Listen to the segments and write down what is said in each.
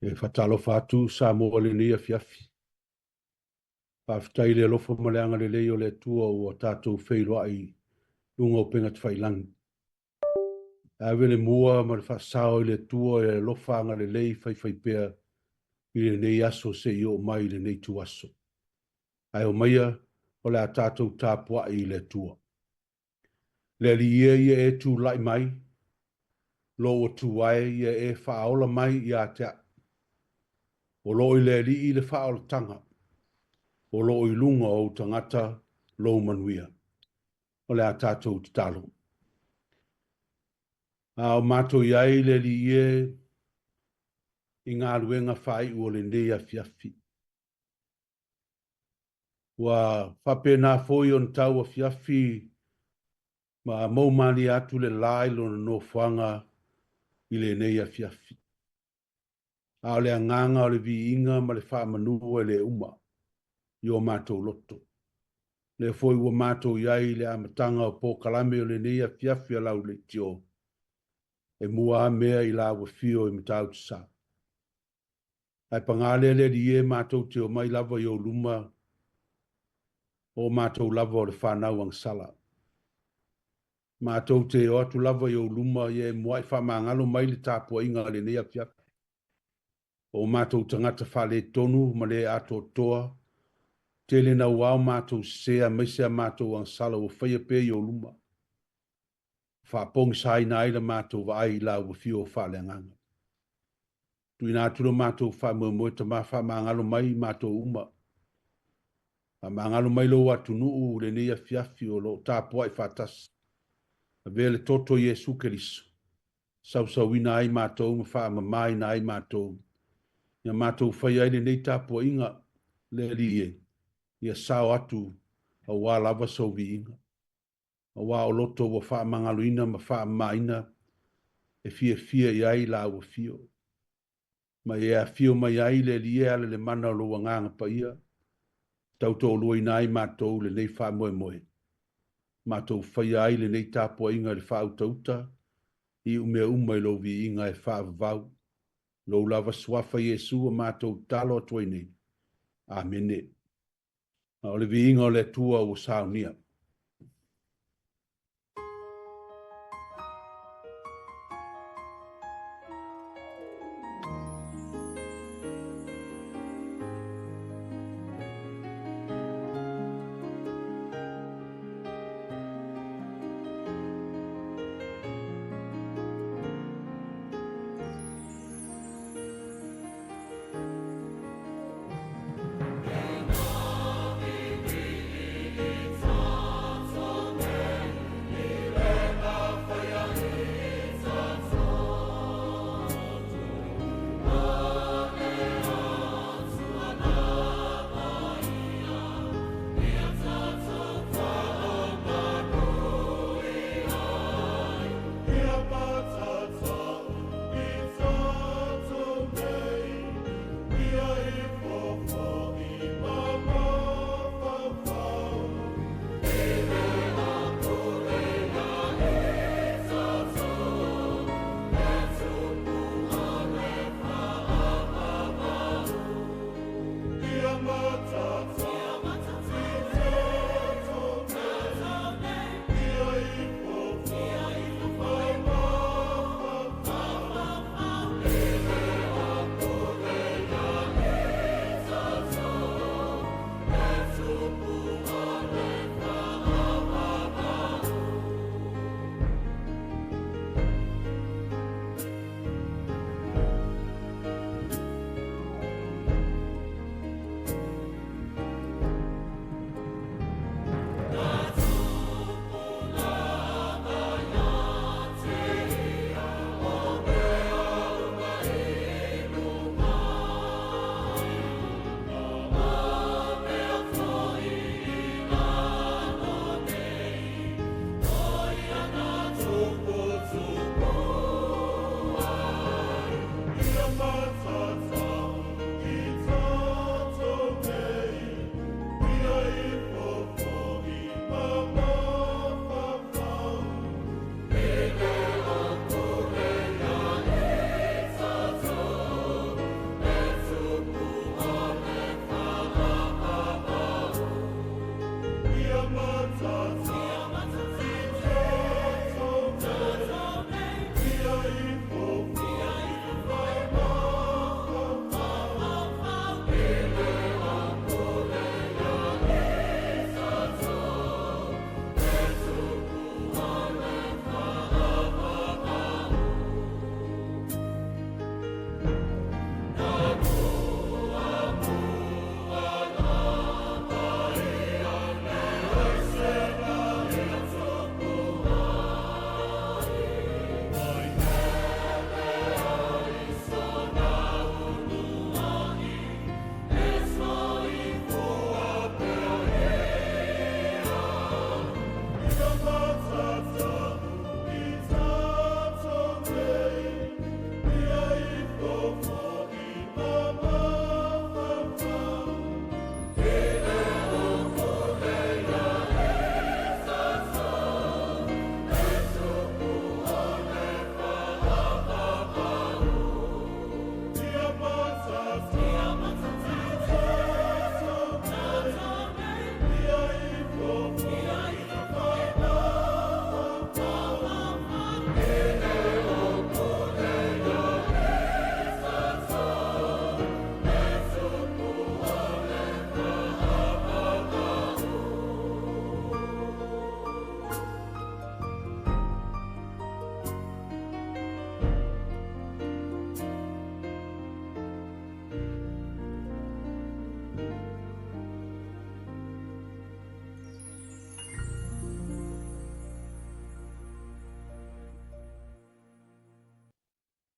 E faatalofa atu Samoa i lenei afiafi. Faafetai i le alofa ma le agalelei o le Atua ua tatou feiloai i luga o upegatafailagi. E ave le mua ma le faasao i le Atua i le alofa agalelei faifaipea i lenei aso seia oo mai i lenei ituaso. Ae omaia o le a tatou tapuai i le Atua. Le Alii e, ia e tulai mai, lou Atua e, ia e faaola mai ia te au. O lo o i le Alii le faaolataga, o lo o i luga o ou tagata lou manuia. O le a tatou tatalo. A o matou i ai le Alii e i galuega faaiu o lenei afiafi. Ua faapena foi ona tau afiafi ma moumalie atu le la i lona nofoaga i lenei afiafi. A o le agaga o le viiga ma le faamanu e le uma i o matou loto. Lea foi ua matou i ai i le amataga o polokalame o lenei afiafi a lau leitio, e mua a mea i lau afio i Matautu-sa. Ae paga lea le Alii e, matou te omai lava i ou luma, o matou lava o le fanau agasala. Matou te o atu lava i ou luma, ia e muai faamagalo mai le tapuaiga a lenei afiafi. O matou tagata faaletonu ma le atoatoa, tele nauao matou sese aemaise a matou agasala ua faia pea i ou luma. Faapogisaina ai la matou vaai i lau afio faaleagaga. Tuuina atu lo matou faamoemoe Tama faamagalo mai i matou uma. Faamagalo mai lou atunuu i lenei afiafi o lo o tapuai faatasi. Avea le toto o Iesu Keriso, sausauina ai matou ma faamamaina ai matou, ia matou faia ai lenei tapuaiga, le Alii e, ia sao atu aua lava sou viiga. Aua o loto ua faamagaloina ma faamamaina e fiafia i ai lau afio. Ma e afio mai ai le Alii e ala i le mana o lou Agaga Paia, tautoaluaina ai matou lenei faamoemoe, matou faia ai lenei tapuaiga i le faautauta i iumea uma i lou viiga e faavavau. Lou lava Suafa Iesu ua matou tatalo atu ai nei. Amene. A o le viiga o le Atua ua saunia.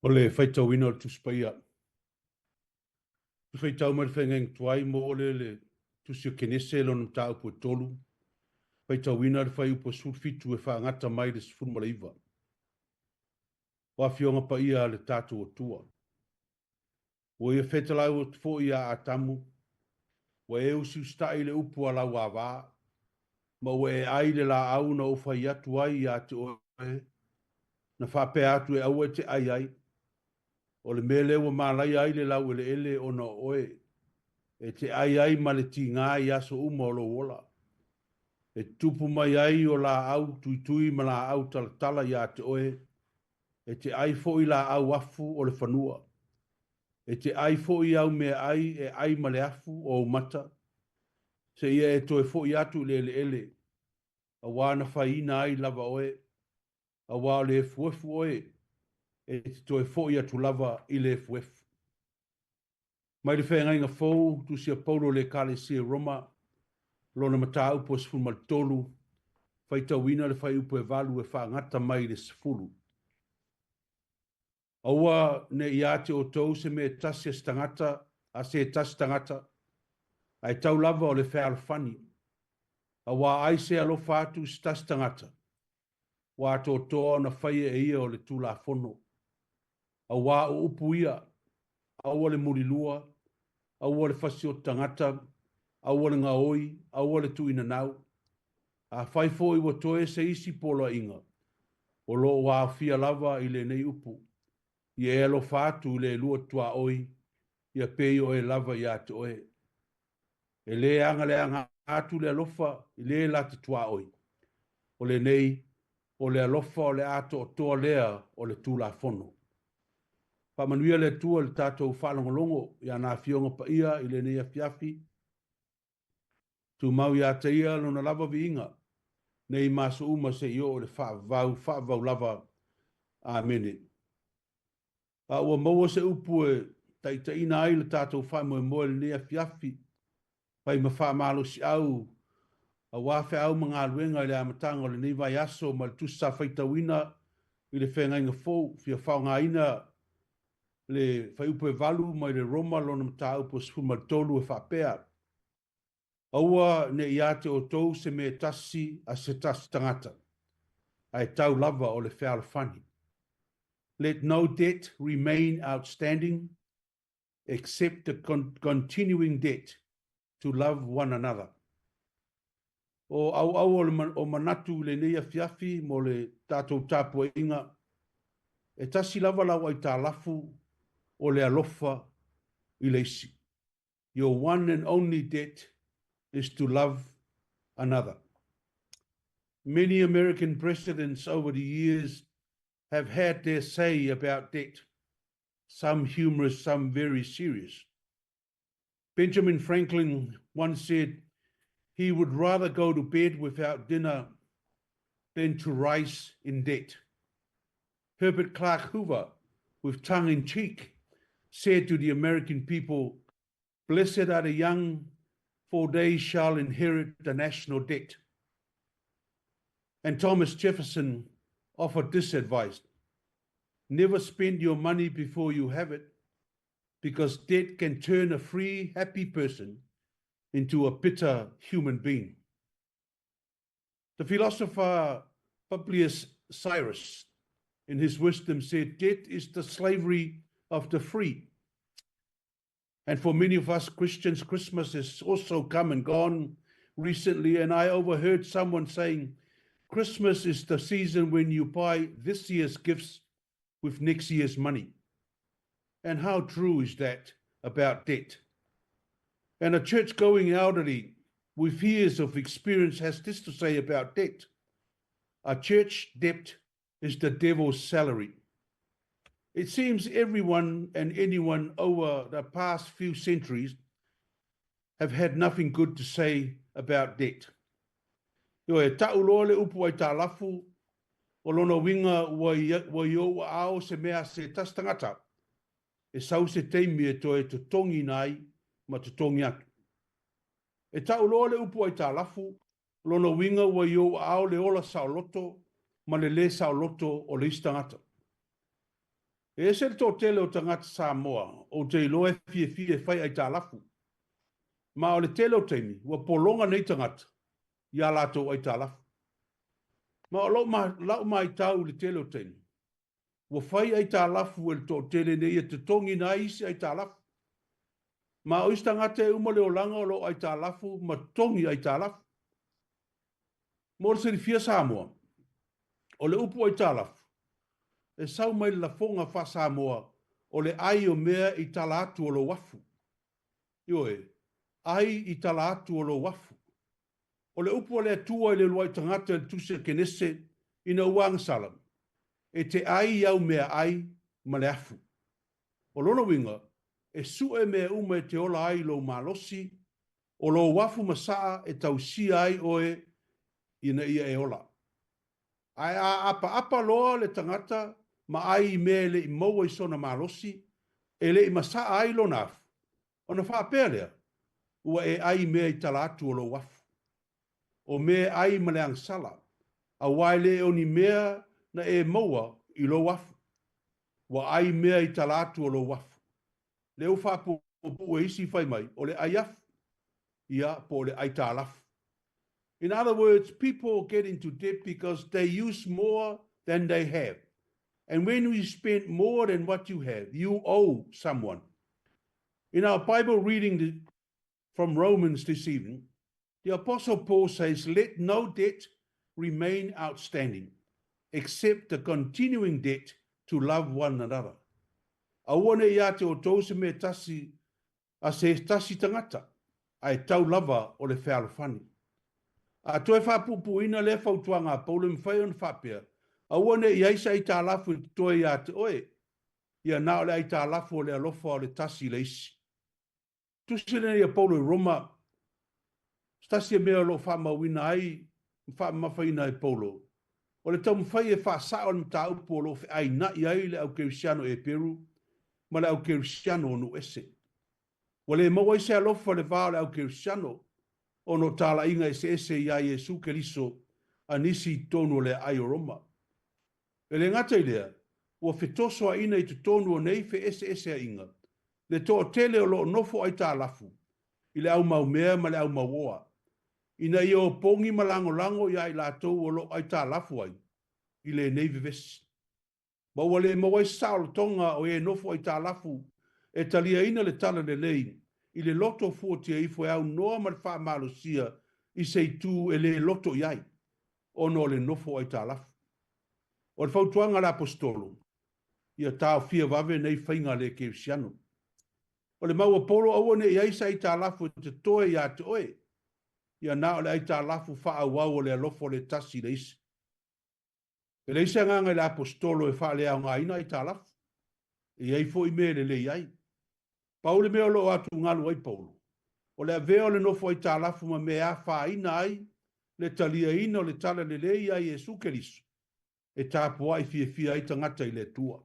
O le faitauina o le Tusi Paia. Tu faitau mai le Feagaiga Tuai mo le le Tusi o Kenese lona mataupu e 3, faitauina le fuaiupu e 17 e faagata mai le 19. O Afioga Paia a le tatou Atua. Ua ia fetalau atu foi ia Atamu, ua e usiusitaʻi i le upu a lau ava, ma ua e ʻai i le laau na ou fai atu ai ia te oe, na faapea atu e aua e te ʻai ai. O le mea lea ua malaia ai le laueleele ona o oe, e te ʻai ai ma le tigā i aso uma o lou ola. E tupu mai ai o laau tuitui ma laau talatala ia te oe, e te ʻai foi laau afu o le fanua. E te ʻai foi au meaʻai e ʻai ma le afu o ou mata, seia e toe foʻi atu i le eleele, auā na faiina ai lava oe, auā o le efuefu oe, e te toe foʻi atu lava i le efuefu. Mai le Feagaiga Fou, Tusi a Paulo i le Ekalesia i Roma, lona mataupu e 13, faitauina le fuaiupu e 8 e faagata mai i le 10. Aua ne i ia te outou se mea e tasi a se tagata, a se tasi tagata, ae tau lava o le fealofani, auā ai se alofa atu i se tasi tagata, ua atoatoa ona faia e ia o le Tulafono. Auā o upu ia, aua le mulilua, aua le fasioti tagata, aua le gaoi, aua le tuuinanau. Afai foi ua toe se isi poloaiga, o lo o aofia lava i lenei upu, ia e alofa atu i le lua tuaoi, ia pei o oe lava ia te oe. E lē agaleaga atu le alofa i le la te tuaoi. O lenei, o le alofa o le atoatoa lea o le Tulafono. Faamanuia le Atua i le tatou faalogologo i ana Afioga Paia i lenei afiafi. Tumau ia te ia lona lava viiga, nei ma aso uma seia oo i le faavavau, faavavau lava. Amene. A ua maua se upu e taitaiina ai le tatou faamoemoe i lenei afiafi, fai ma faamalosiau aua feau ma galuega i le amataga o lenei vaiaso ma le tusi sa faitauina i le Feagaiga Fou, fia faaaogaina le fuaiupu e 8 mai le Roma lona mataupu e 13 e faapea, Aua ne i ia te outou se mea e tasi a se tasi tagata, ae tau lava o le fealofani. Let no debt remain outstanding except the continuing debt to love one another. O auau o manatu i lenei afiafi mo le tatou tapuaiga, e tasi lava lau aitalafu o le alofa i le isi. Your one and only debt is to love another. Many American presidents over the years have had their say about debt, some humorous, some very serious. Benjamin Franklin once said he would rather go to bed without dinner than to rise in debt. Herbert Clark Hoover, with tongue in cheek, said to the American people, Blessed are the young, for they shall inherit the national debt. And Thomas Jefferson offered this advice Never spend your money before you have it, because debt can turn a free, happy person into a bitter human being. The philosopher Publius Syrus, in his wisdom, said, Debt is the slavery of the free. And for many of us Christians, Christmas has also come and gone recently. And I overheard someone saying, Christmas is the season when you buy this year's gifts with next year's money. And how true is that about debt? And a church going elderly with years of experience has this to say about debt. A church debt is the devil's salary. It seems everyone and anyone over the past few centuries have had nothing good to say about debt. Ioe, ta'u loa le upu aitalafu, o lona uiga ua i ou aao se mea a se tasi tagata, e sau se taimi e toe totogiina ai ma totogi atu. E ta'u loa le upu aitalafu, o lona uiga ua i ou aao le ola saoloto ma le lē saoloto o le isi tagata. E ese le toatele o tagata Samoa ou te iloa e fiafia e fai aitalafu. Ma o le tele o taimi, ua pologa nei tagata i a latou aitalafu. Ma o lau maitau i le tele o taimi, ua fai aitalafu e le toatele ina ia totogiina ai isi aitalafu. Ma o isi tagata e uma le olaga o lo o aitalafu ma totogi aitalafu. Mo le silafia Samoa, o le upu aitalafu, e sau mai le lafoga faa-Samoa o le ai o mea i tala atu o lou afu. Ioe, ai i tala atu o lou afu. O le upu a le Atua i le uluai tagata i le Tusi a Kenese ina ua agasala, E te ai i au meaai ma le afu. O lona uiga, e sue mea uma e te ola ai i lou malosi, o lou afu masaa e tausia ai oe ina ia e ola. Ae a apaapa loa le tagata ma ai i mea e le i maua i sona malosi, e le i masaa ai lona afu, ona faapea lea, Ua e ai i mea i tala atu o lou afu. O mea e ai ma le agasala, aua e le o ni mea na e maua i lou afu. Ua ai mea i tala atu o lou afu. Lea ua faapuupuu e isi fai mai, o le ai afu, ia, po o le aitalafu. In other words, people get into debt because they use more than they have. And when you spend more than what you have, you owe someone. In our Bible reading from Romans this evening, the Apostle Paul says, Let no debt remain outstanding, except the continuing debt to love one another. Aua ne i ia te outou se mea tasi a se tasi tagata, ae tau lava o le fealofani. A toe faapuupuuina lea fautuaga a Paulo e mafai ona faapea, Aua ne i ai se aitalafu e totoe ia te oe, ia na o le aitalafu o le alofa o le tasi i le isi. Tusi lenei a Paulo i Roma, se tasi o mea o lo o faamauina ai ma faamamafaina e Paulo, o le taumafai e faasao le mataupu o lo o feaina'i ai le au Kerisiano Eperu ma le au Kerisiano o nuu ese. Ua le maua ai se alofa i le va o le au Kerisiano ona o talaiga eseese iā Iesu Keriso a nisi i totonu o le aai o Roma. E le gata i lea, ua fetosoaina i totonu o nei feeseeseaiga le toatele o lo o nofo aitalafu i le aumaumea ma le aumauoa, ina ia opogi ma lagolago iā i latou o lo o aitalafu ai i lenei vevesi. Ma ua le maua ai se saolotoga o e nofo aitalafu e taliaina le tala lelei i le loto fuatia ifo e aunoa ma le faamalosia i se itu e le loto i ai, ona o le nofo aitalafu. O le fautuaga a le Aposetolo, ia taofia vave nei faiga a le Kerisiano. O le mau a Paulo aua ne i ai se aitalafu e totoe ia te oe, ia na o le aitalafu faaauau o le alofa o le tasi i le isi. E leai se agaga i le Aposetolo e faaleaogaina aitalafu. E i ai foi mea e lelei ai. Pau le mea o lo o atugalu ai Paulo, o le avea o le nofo aitalafu ma mea e afaina ai le taliaina o le tala lelei ia Iesu Keriso e tapuai fiafia ai tagata i le Atua.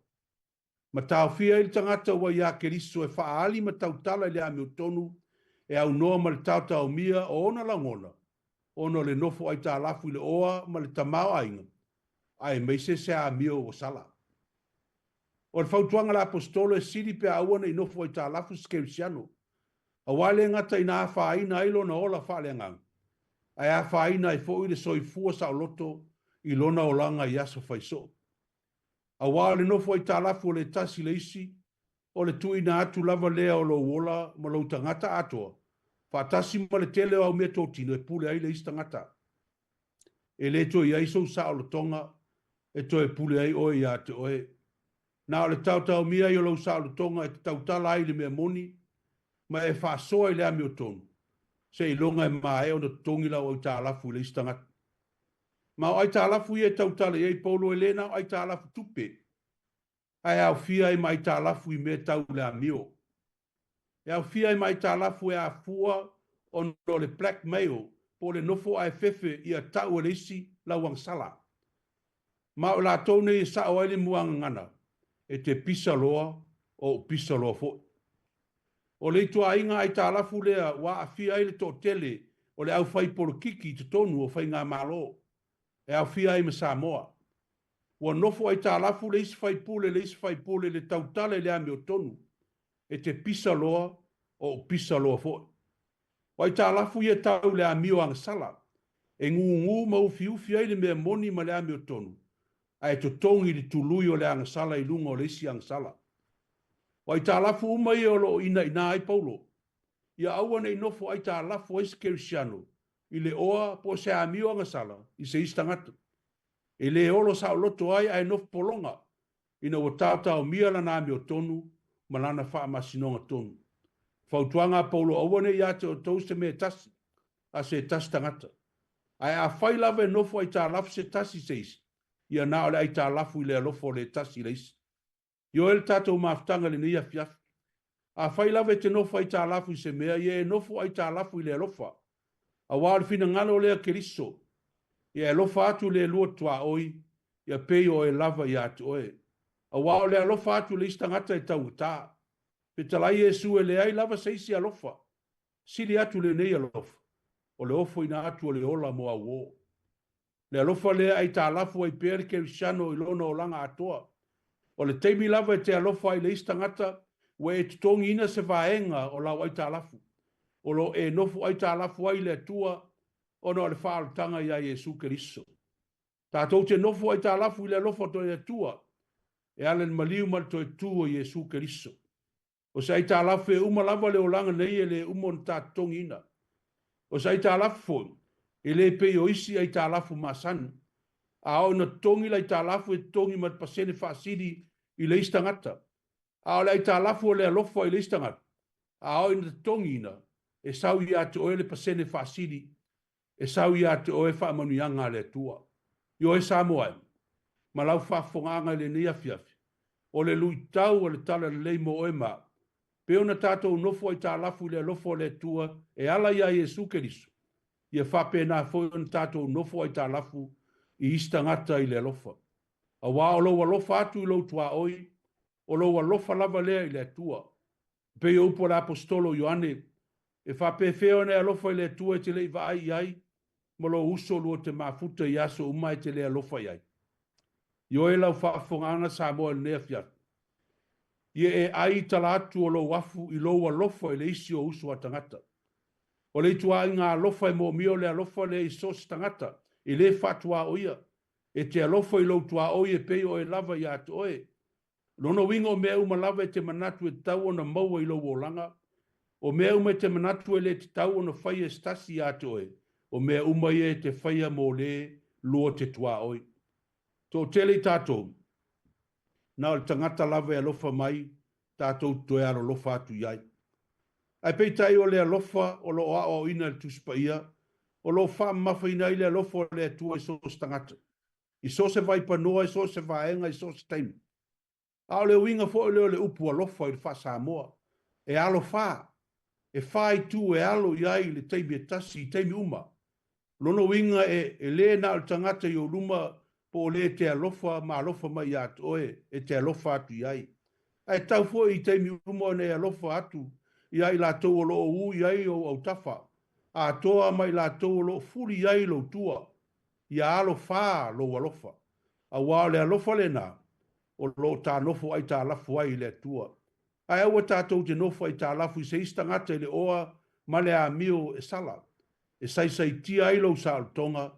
Ma taofia ai le tagata ua iā Keriso e faaali ma tautala i le amiotonu e aunoa ma le taotaomia o ona lagona ona o le nofo aitalafu i le oa ma le tamaoaiga, aemaise se amio ua sala. O le fautuaga a le Aposetolo e sili pe a aua ne i nofo aitalafu se kerisiano, aua e le gata ina afaina ai lona ola faaleagaga, ae afaina ai foi le soifua saoloto i lona olaga i aso fai soo. Aua o le nofo aitalafu o le tasi i le isi, o le tuuina atu lava lea o lou ola ma lou tagata atoa, faatasi ma le tele o au meatotino e pule ai le isi tagata. E le toe i ai sou saolotoga e toe pule ai oe ia te oe. Na o le taotaomia ai o lou saolotoga e te tautala ai i le mea moni, ma e faasoa i le amiotonu, seiloga e maea ona totogi lau aitalafu i le isi tagata. Ma o aitalafu ia e tautala i ai Paulo e le na o aitalafu tupe, ae aofia ai ma aitalafu i mea tau le amio. E aofia ai ma aitalafu e afua ona o le blackmail po o le nofo ae fefe ia tau e le isi lau agasala. Ma o i latou nei e sao ai le muagagana, e te pisa loa, ou pisa loa foi. O le ituaiga aitalafu lea ua aafia ai le toatele o le aufai polokiki i totonu o faigamalo, e aofia ai ma Samoa. Ua nofo aitalafu le isi faipule i le isi faipule i le tautala i le amiotonu, e te pisa loa, ou pisa loa foi. O aitalafu ia tau i le amio agasala, e gugu ma ufiufi ai le mea moni ma le amiotonu, ae totogi le tului o le agasala i luga o le isi agasala. O aitalafu uma ia o lo o inaina ai Paulo, ia aua ne i nofo aitalafu ai se kerisiano i le oa po o se amio agasala i se isi tagata. E le olo saoloto ai ae nofo pologa ina ua taotaomia lana amiotonu ma lana faamasinoga tonu. Fautuaga a Paulo, aua ne i ia te outou se mea e tasi a se tasi tagata. Ae afai lava e nofo aitalafu se tasi i se isi, ia na o le aitalafu i le alofa o le tasi i le isi. Ioe le tatou mafutaga i lenei afiafi. Afai lava e te nofo aitalafu i se mea, ia e nofo aitalafu i le alofa. Aua o le finagalo lea Keriso, ia e alofa atu i le lua tuaoi, ia pei o oe lava ia te oe. Aua o le alofa atu i le isi tagata e taugata. Fetalai Iesu e leai lava se isi alofa, sili atu lenei alofa, o le ofoina atu o le ola mo auō. Le alofa lea aitalafu ai pea le kerisiano i lona olaga atoa. O le taimi lava e te alofa ai i le isi tagata, ua e totogiina se vaega o lau aitalafu. O lo o e nofo aitalafu ai i le Atua ona o le faaolataga iā Iesu Keriso. Tatou te nofo aitalafu i le alofa o le Atua e ala i le maliu ma le toe tū o Iesu Keriso. O se aitalafu e uma lava le olaga nei e le uma ona ta totogiina. O se aitalafu foi, e le pei o isi aitalafu masani. A oo ina totogi le aitalafu e totogi ma le pasene faasili i le isi tagata. A o le aitalafu o le alofa i le isi tagata, a oo ina totogiina, e sau ia te oe le pasene faasili, e sau ia te oe faamanuiaga a le Atua. Ioe Samoa e, ma lau faafofogaaga i lenei afiafi, o le luitau o le talalelei mo oe ma au, pei ona tatou nofo aitalafu i le alofa o le Atua e ala iā Iesu Keriso, ia faapena foi ona tatou nofo aitalafu i isi tagata i le alofa. Aua o lou alofa atu i lou tuaoi, o lou alofa lava lea i le Atua. E pei o upu a le Aposetolo Ioane, e faapefea ona e alofa i le Atua e te le i vaai i ai, ma lou uso lua te mafuta i aso uma e te le alofa i ai. Ioe lau faafofogaaga Samoa i lenei afiafi. Ia e ai i tala atu o lou afu i lou alofa i le isi o uso a tagata. O le ituaiga alofa e moomia o le alofa lea i so o se tagata e le faatuaoia. E te alofa i lou tuaoi e pei o oe lava ia te oe. Lona uiga o mea uma lava e te manatu e tatau ona maua i lou olaga, o mea uma e te manatu e le tatau ona faia e se tasi ia te oe, o mea uma ia e te faia mo le lua te tuaoi. Toatele i tatou, na o le tagata lava e alofa mai, tatou te toe alolofa atu i ai. Ae peitai o le alofa o lo o aoaoina e le Tusi Paia, o lo o faamamafaina ai le alofa o le Atua i so o se tagata. I so o se vaipanoa, i so o se vaega, i so o se taimi. A o le uiga foi lea o le upu alofa i le faa-Samoa, e alofā, e fā itu e alo i ai i le taimi e tasi, i taimi uma. O lona uiga e, e le na o le tagata i ou luma po o le e te alofa ma alofa mai ia te oe e te alofa atu i ai. Ae tatau foi i taimi uma ona e alofa atu ia i latou o lo o ū i ai ou autafa, atoa ma i latou o lo o fuli i ai lou tua. Ia alofā lou alofa, aua o le alofa lena o lo o ta nofo aitalafu ai i le Atua. Ae aua tatou te nofo aitalafu i se isi tagata i le oa ma le amio e sala, e saisaitia ai lou saolotoga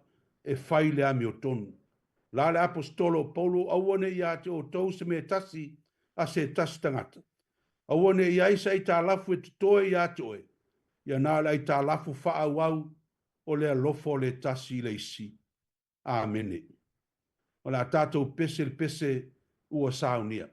e fai le amiotonu. La le Aposetolo o Paulo, Aua ne i ia te outou se mea e tasi a se tasi tagata. Aua ne i ai se aitalafu e totoe ia te oe, ia na o le aitalafu faaauau o le alofa o le tasi i le isi. Amene. O le a tatou pese le pese ua saunia.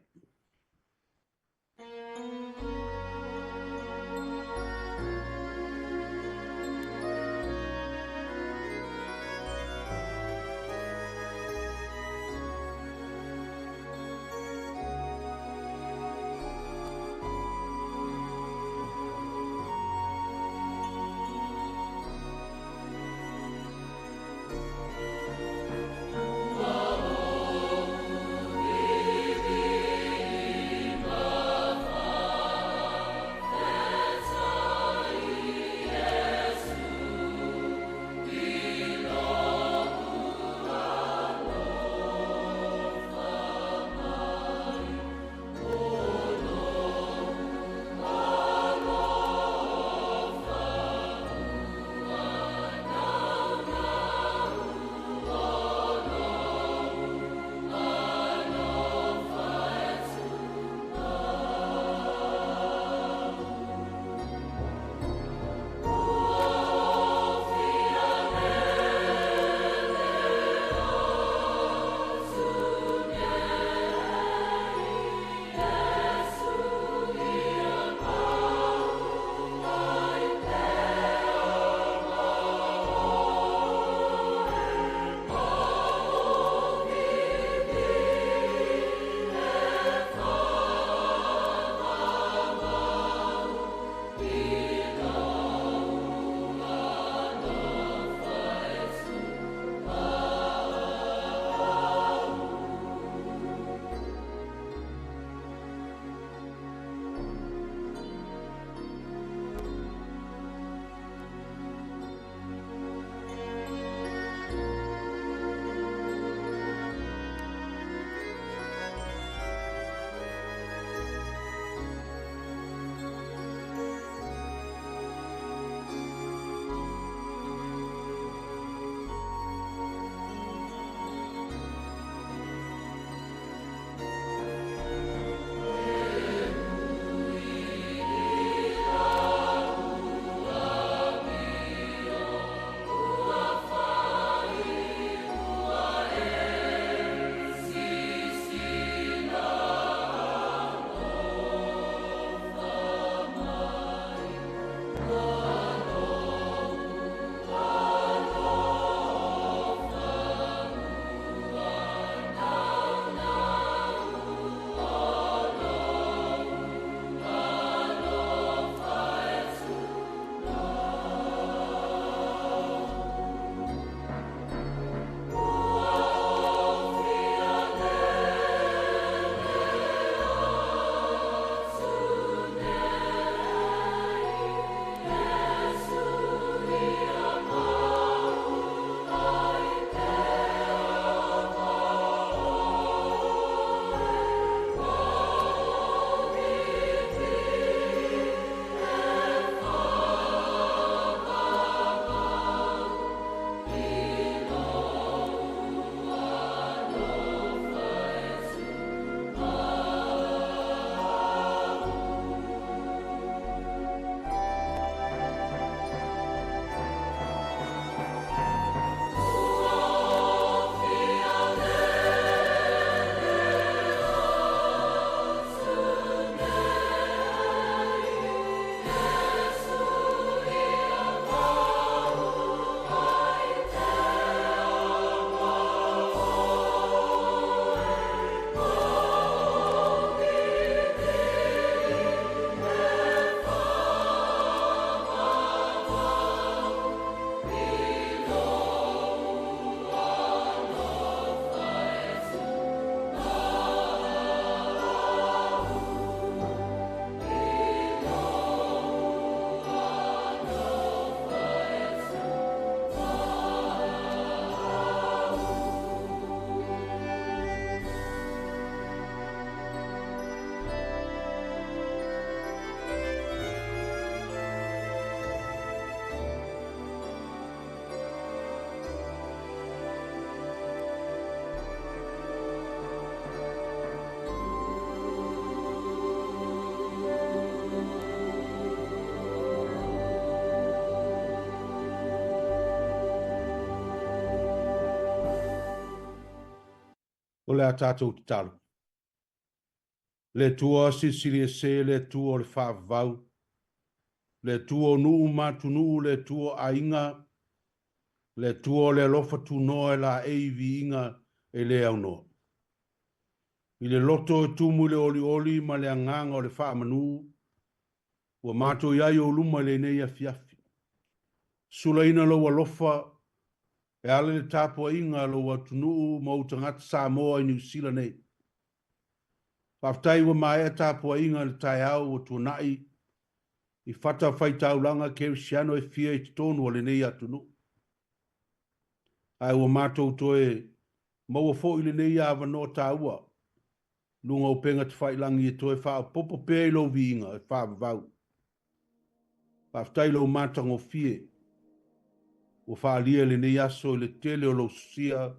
O le a tatou tatalo. Le Atua Silisili Ese, le Atua o le faavavau, le Atua o nuu ma atunuu, le Atua o aiga, le Atua o le alofa tunoa e laei viiga e le aunoa. I le loto e tumu i le olioli ma le agaga o le faamanu, ua matou i ai ou luma i lenei afiafi. Sulaina lou alofa e ala i le tapuaiga a lou atunuu ma ou tagata Samoa i Niu Sila nei. Faafetai ua maea tapuaiga i le taeao ua tuanai i fatafaitaulaga kerisiano e fia i totonu o lenei atunuu. Ae ua matou toe maua foi lenei avanoa taua luga o upega tafailagi e toe faaopoopo pea i lou viiga e faavavau. Faafetai i lou matagofie ua faaalia i lenei aso i le tele o lou sosia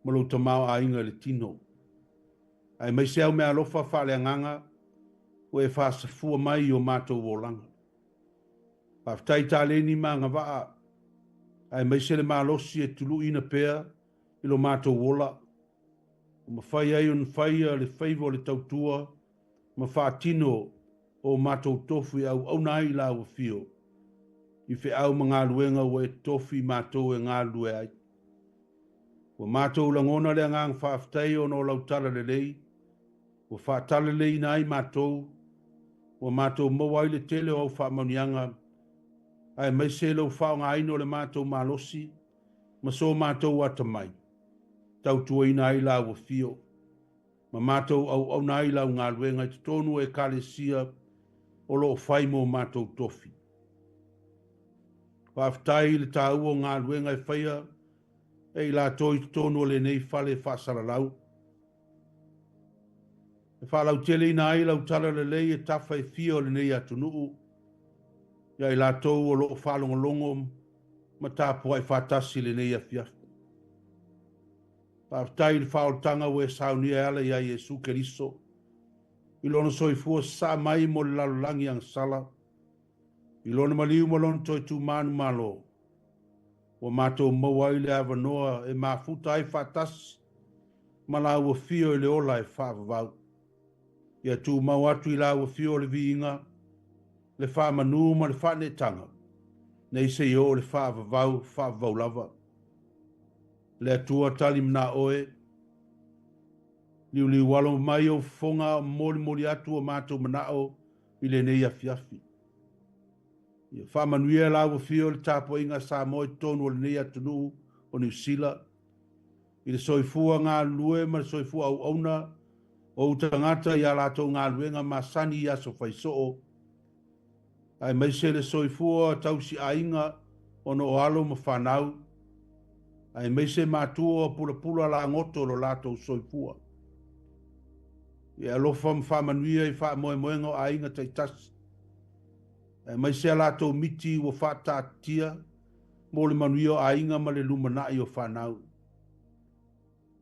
ma lou tamaoaiga i le tino, aemaise au meaalofa faaleagaga ua e faasafua mai i o matou olaga. Faafetai i taleni ma agavaa, aemaise le malosi e tuluiina pea i lo matou ola, ua mafai ai ona faia le faiva o le tautua ma faatino o matou tofu e auauna ai i lau afio i feau ma galuega ua e tofi i matou e galulue ai. Ua matou lagona le agaga faafetai ona o lau talalelei, ua faatalaleiina ai matou, ua matou maua ai le tele o au faamanuiaga, aemaise lou faaaogaina o le matou malosi ma so matou atamai, tautuaina ai lau afio. ma matou auauna ai lau galuega i totonu o Ekalesia o lo o fai mo matou tofi. Faafetai i le taua o galuega e faia e i latou i totonu o lenei fale faasalalau, e faalauteleina ai lau talalelei e tafa e fia o lenei atunuu ia i latou o lo o faalogologo ma tapuai faatasi i lenei afiafi. Faafetai i le faaolataga ua e saunia e ala iā Iesu Keriso i Lona soifua sasaa mai mo le lalolagi agasala, i Lona maliu ma Lona toe tumanu-malo, ua matou maua ai le avanoa e mafuta ai faatasi ma Lāu Afio i le ola e faavavau. Ia tumau atu i Lāu Afio le viiga, le faamanu ma le faaneetaga, nei se i oo le faavavau, faavavau lava. Le Atua tali mana oe, liuliualo mai ou fofoga a o molimoli atu o matou manao i lenei afiafi. Ia faamanuia lau afio i le tapuaiga a Samoa i totonu o lenei atunuu o Niu Sila, i le soifua galulue ma le soifua auauna o ou tagata i a latou galuega masani i aso faisoo, aemaise le soifua tausiaiga ona o alo ma fanau, aemaise matua pulapula lagoto lo latou soifua. Ia alofa ma faamanuia i faamoemoega o aiga taitasi, aemaise a latou miti ua faataatitia mo le manuia o aiga ma le lumanai o fanau.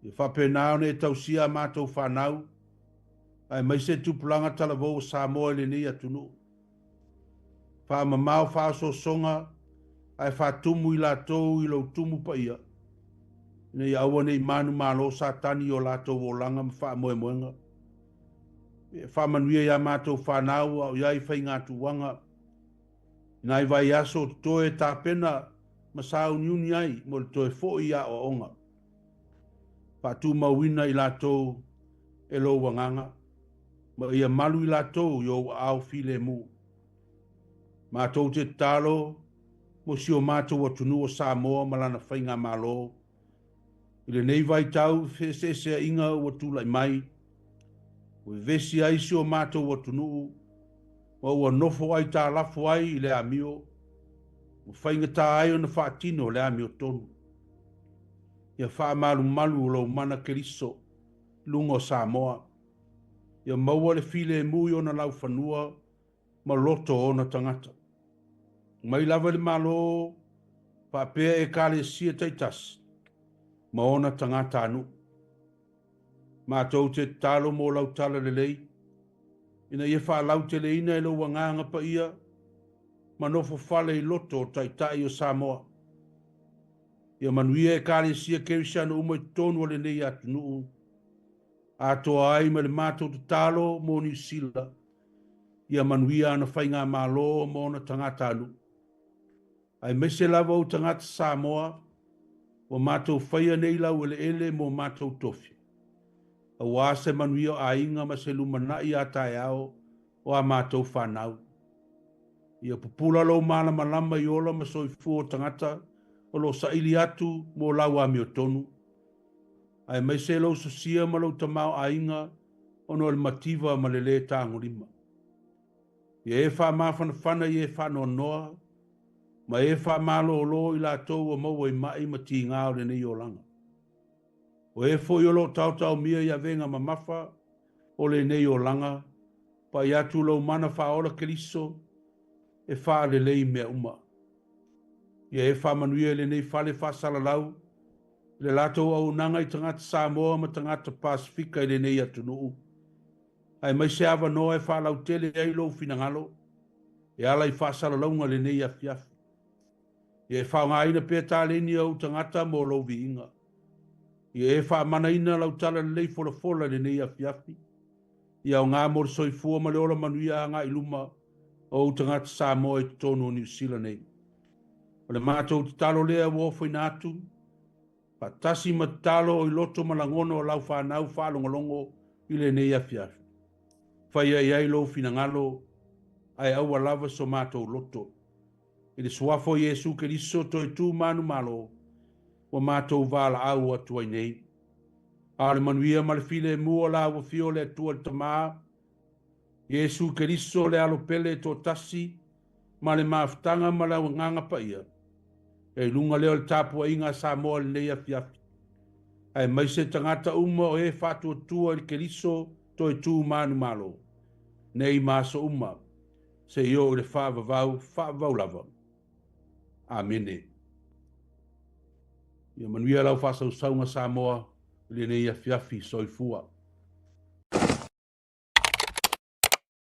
Ia faapena ona e tausia a matou fanau, aemaise tupulaga talavou o Samoa i lenei atunuu. Faamamao faaosoosoga ae faatumu i latou i lou tumu paia, ina ia aua ne i manumalo Satani i o latou olaga ma faamoemoega. E faamanuia iā matou fanau a o i ai faigatuaga, i nai vaiaso o totoe e tapena ma sauniuni ai mo le toe foi i aoaoga. Faatumauina i latou e lou agaga, ma ia malu i latou i ou aao filemu. Matou te tatalo mo si o matou atunuu o Samoa ma lana faigamalo i lenei vaitau feeseeseaiga ua tulai mai, ua vevesi ai si o matou atunuu ma ua nofo aitalafu ai i le amio, ua faigata ai ona faatino le amiotonu. Ia faamalumalu lou mana Keriso i luga o Samoa. Ia maua le filemu i ona laufanua ma loto o ona tagata. Mai lava i le Malo faapea Ekalesia taitasi ma ona tagatanuu. Matou te tatalo mo lau talalelei, ina ia faalauteleina e lou Agaga Paia ma nofo fale i loto o Taitai o Samoa. Ia manuia Ekalesia Kerisiano uma i totonu o lenei atunuu. Atoa ai ma le matou tatalo mo Niu Sila, ia manuia ana faigamalo ma ona tagatanuu. Aemaise lava ou tagata Samoa, ua matou faia nei laueleele mo matou tofi, aua se manuia o aiga ma se lumanai a taeao o a matou fanau. Ia pupula lou malamalama i ola ma soifua o tagata o lo o saili atu mo lau amiotonu, aemaise lou sosia ma lou tamaoaiga ona o le mativa ma le lē tagolima. Ia e faamafanafana i e faanoanoa ma e faamalōlō i latou ua maua i ma'i ma tigā o lenei olaga. O e foi o lo o taotaomia i avega mamafa o lenei olaga, pai atu lou mana faaola Keriso e faalelei mea uma. Ia e faamanuia i lenei fale faasalalau i le latou auaunaga i tagata Samoa ma tagata Pasefika i lenei atunuu, aemaise avanoa e faalautele ai lou finagalo e ala i faasalalauga lenei afiafi. Ia e faaaogaina pea taleni a ou tagata mo lou viiga. Ia e faamanaina lau talalelei folafola i lenei afiafi. Ia aoga mo le soifua ma le ola manuia agai i luma o ou tagata Samoa i totonu o Niu Sila nei. O le matou tatalo lea ua ofoina atu, faatasi ma tatalo o i loto ma lagona o lau fanau faalogologo i lenei afiafi. Faia i ai lou finagalo, ae aua lava so matou loto. I le suafa o Iesu Keriso toe tu manumalo, ua matou valaau atu ai nei. A o le manuia ma le filemu o la ua fio le Atua le Tama, Iesu Keriso le Alo pele e toatasi, ma le mafutaga ma le agaga paia, e i luga lea o le tapuaiga a Samoa i lenei afiafi, aemaise tagata uma o e faatuatua i le Keriso toe tu manumalo, nei ma aso uma, seia oo i le faavavau faavavau lava. Amene. Ia manuia lau faasausauga Samoa i lenei afiafi. Soifua.